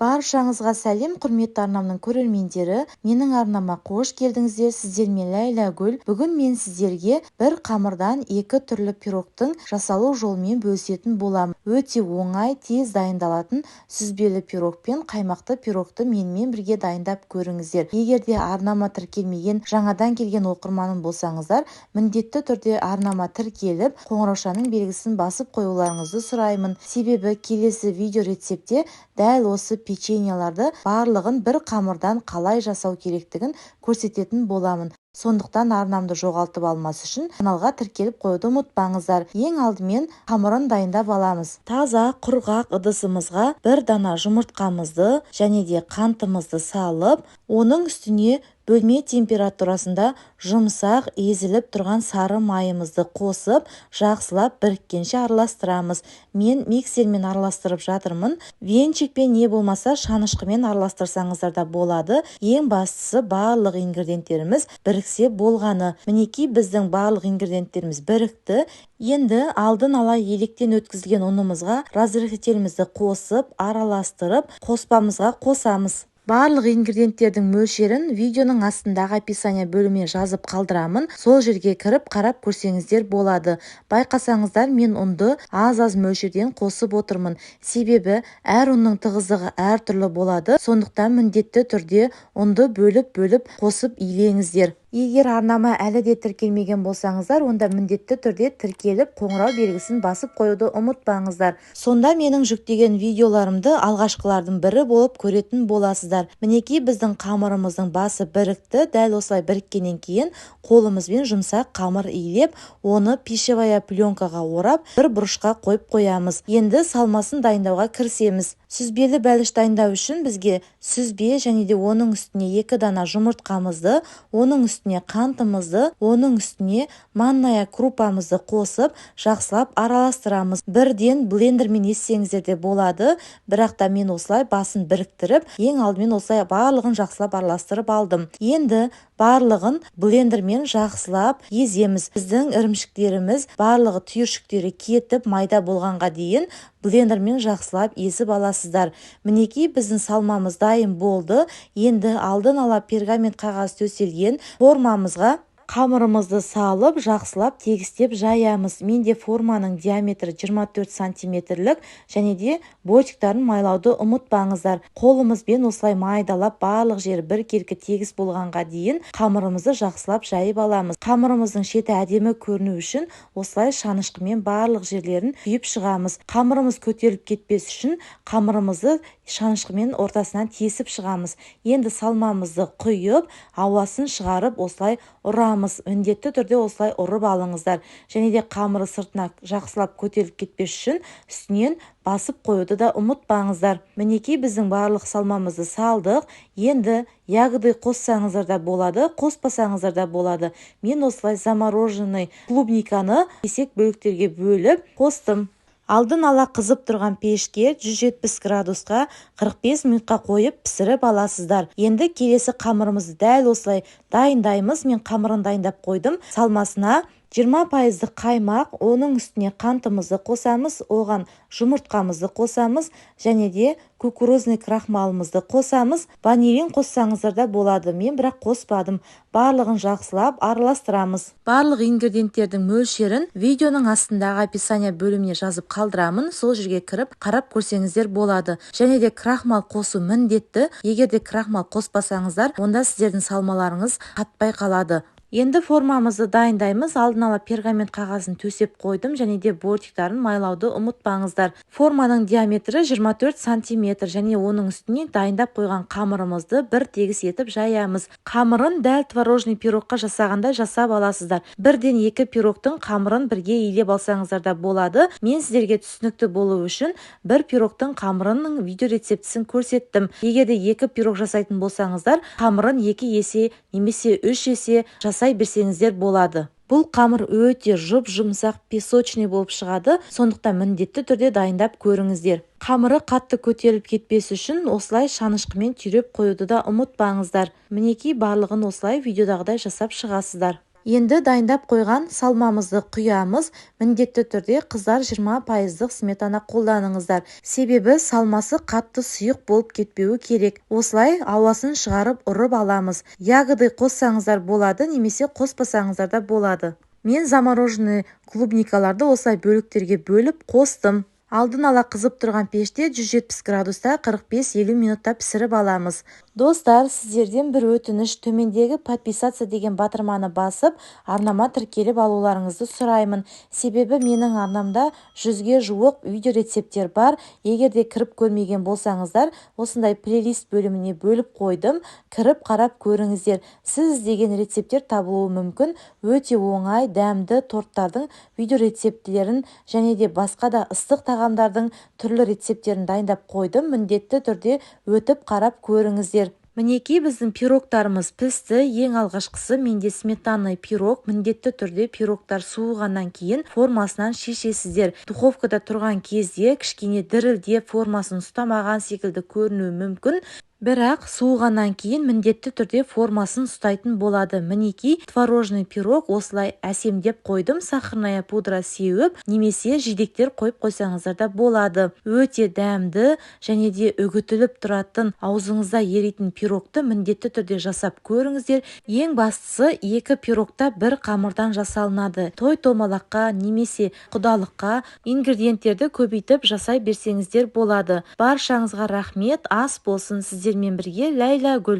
Баршаңызға сәлем, құрметті арнамның көрермендері! Менің арнама қош келдіңіздер! Сіздермен Ләйлә Гүл. Бүгін мен сіздерге бір қамырдан екі түрлі пирогтың жасалу жолымен бөлісетін боламын. Өте оңай, тез дайындалатын сүзбелі пирог пен қаймақты пирогты менімен бірге дайындап көріңіздер. Егер де арнама тіркелмеген, жаңадан келген оқырманым болсаңыздар, міндетті түрде арнама тіркеліп, қоңыраушаның белгісін басып қоюларыңызды сұраймын. Себебі келесі видео рецептте дәл осы печеньеларды барлығын бір қамырдан қалай жасау керектігін көрсететін боламын. Сондықтан арнамды жоғалтып алмас үшін каналға тіркеліп қоюды ұмытпаңыздар. Ең алдымен қамырын дайындап аламыз. Таза құрғақ ыдысымызға бір дана жұмыртқамызды және де қантымызды салып, оның үстіне бөлме температурасында жұмсақ езіліп тұрған сары майымызды қосып, жақсылап біріккенше араластырамыз. Мен миксермен араластырып жатырмын. Венчикпен не болмаса шанышқымен араластырсаңыздар да болады. Ең бастысы, барлық ингредиенттеріміз біріксе болғаны. Мінекей, біздің барлық ингредиенттеріміз бірікті. Енді алдын ала електен өткізілген ұнымызға разрыхлителімізді қосып, араластырып, қоспамызға қосамыз. Барлық ингредиенттердің мөлшерін видеоның астындағы описание бөліміне жазып қалдырамын. Сол жерге кіріп, қарап көрсеңіздер болады. Байқасаңыздар, мен ұнды аз-аз мөлшерден қосып отырмын. Себебі әр ұнның тығыздығы әртүрлі болады. Сондықтан міндетті түрде ұнды бөліп-бөліп қосып илеңіздер. Егер арнама әлі де тіркелмеген болсаңыздар, онда міндетті түрде тіркеліп, қоңырау белгісін басып қоюды ұмытпаңыздар. Сонда менің жүктеген видеоларымды алғашқылардың бірі болып көретін боласыздар. Мінекей, біздің қамырымыздың басы бірікті. Дәл осылай біріккеннен кейін қолымызбен жұмсақ қамыр илеп, оны пищевая пленкаға орап, бір бұрышқа қойып қоямыз. Енді салмасын дайындауға кірісеміз. Сүзбелі бәліш дайындау үшін бізге сүзбе және де оның үстіне екі дана жұмыртқамызды, оның үстіне қантымызды, оның үстіне манная крупамызды қосып, жақсылап араластырамыз. Бірден блендермен езсеңіздер де болады, бірақ та мен осылай басын біріктіріп, ең алдымен осылай барлығын жақсылап араластырып алдым. Енді барлығын блендермен жақсылап еземіз. Біздің ірімшіктеріміз барлығы түйіршіктері кетіп, майда болғанға дейін блендермен жақсылап езіп аласыздар. Мінекей, біздің салмамыз дайын болды. Енді алдын ала пергамент қағаз төселген формамызға қамырымызды салып, жақсылап тегістеп жаямыз. Менде форманың диаметрі 24 сантиметрлік және де бортиктарын майлауды ұмытпаңыздар. Қолымызбен осылай майдалап, барлық жері біркелкі тегіс болғанға дейін қамырымызды жақсылап жайып аламыз. Қамырымыздың шеті әдемі көріну үшін осылай шанышқымен барлық жерлерін түйіп шығамыз. Қамырымыз көтеріліп кетпес үшін қамырымызды шанышқымен ортасынан тесіп шығамыз. Енді салмамызды құйып, ауасын шығарып, осылай ұрамыз. Міндетті түрде осылай ұрып алыңыздар. Және де қамыры сыртына жақсылап көтеріліп кетпес үшін үстінен басып қоюды да ұмытпаңыздар. Мінекей, біздің барлық салмамызды салдық. Енді ягоды қоссаңыздар да болады, қоспасаңыздар да болады. Мен осылай замороженный клубниканы кесек бөліктерге бөліп қостым. Алдын ала қызып тұрған пешке 170 градусқа 45 минутқа қойып, пісіріп аласыздар. Енді келесі қамырымызды дәл осылай дайындаймыз. Мен қамырын дайындап қойдым. Салмасына 20 пайыздық қаймақ, оның үстіне қантымызды қосамыз, оған жұмыртқамызды қосамыз және де кукурузный крахмалымызды қосамыз. Ванилин қоссаңыздар да болады, мен бірақ қоспадым. Барлығын жақсылап араластырамыз. Барлық ингредиенттердің мөлшерін видеоның астындағы описание бөліміне жазып қалдырамын. Сол жерге кіріп, қарап көрсеңіздер болады. Және де крахмал қосу міндетті. Егер де крахмал қоспасаңыздар, онда сіздердің салмаларыңыз қатпай қалады. Енді формамызды дайындаймыз. Алдын ала пергамент қағазын төсеп қойдым және де бортиктарын майлауды ұмытпаңыздар. Форманың диаметрі 24 сантиметр және оның үстіне дайындап қойған қамырымызды бір тегіс етіп жаямыз. Қамырын дәл творожный пирогқа жасағандай жасап аласыздар. Бірден екі пирогтың қамырын бірге илеп алсаңыздар да болады. Мен сіздерге түсінікті болу үшін бір пирогтың қамырының видео рецептісін көрсеттім. Егер де екі пирог жасайтын болсаңыздар, қамырын 2 есе немесе 3 есе жасай берсеңіздер болады. Бұл қамыр өте жұп жұмсақ, песочный болып шығады. Сондықтан міндетті түрде дайындап көріңіздер. Қамыры қатты көтеріліп кетпес үшін осылай шанышқымен түйреп қоюды да ұмытпаңыздар. Мінекей, барлығын осылай видеодағыдай жасап шығасыздар. Енді дайындап қойған салмамызды құямыз. Міндетті түрде, қыздар, 20 пайыздық сметана қолданыңыздар, себебі салмасы қатты сұйық болып кетпеуі керек. Осылай ауасын шығарып, ұрып аламыз. Ягоды қоссаңыздар болады немесе қоспасаңыздар да болады. Мен замороженный клубникаларды осылай бөліктерге бөліп қостым. Алдын ала қызып тұрған пеште 170 градуста 45-50 минутта пісіріп аламыз. Достар, сіздерден бір өтініш: төмендегі «Подписаться» деген батырманы басып, арнама тіркеліп алуларыңызды сұраймын. Себебі менің арнамда 100-ге жуық видео рецепттер бар. Егер де кіріп көрмеген болсаңыздар, осындай плейлист бөліміне бөліп қойдым, кіріп қарап көріңіздер. Сіз іздеген рецепттер табылуы мүмкін. Өте оңай, дәмді торттардың видео рецептілерін және де басқа да ыстық тағамдардың түрлі рецепттерін дайындап қойдым. Міндетті түрде өтіп қарап көріңіздер. Мінекей, біздің пирогтарымыз пісті. Ең алғашқысы менде сметанный пирог. Міндетті түрде пирогтар суығаннан кейін формасынан шешесіздер. Духовкада тұрған кезде кішкене дірілдеп, формасын ұстамаған секілді көрінуі мүмкін, бірақ суығаннан кейін міндетті түрде формасын ұстайтын болады. Мінекей, творожный пирог осылай әсемдеп қойдым. Сахарная пудра сеуіп немесе жидектер қойып қойсаңыздар да болады. Өте дәмді және де үгітіліп тұратын, аузыңызда еритін пирогты міндетті түрде жасап көріңіздер. Ең бастысы, екі пирог та бір қамырдан жасалынады. Той томалаққа немесе құдалыққа ингредиенттерді көбейтіп жасай берсеңіздер болады. Баршаңызға рахмет, ас болсын! Сіздермен бірге Ләйлә Гүл.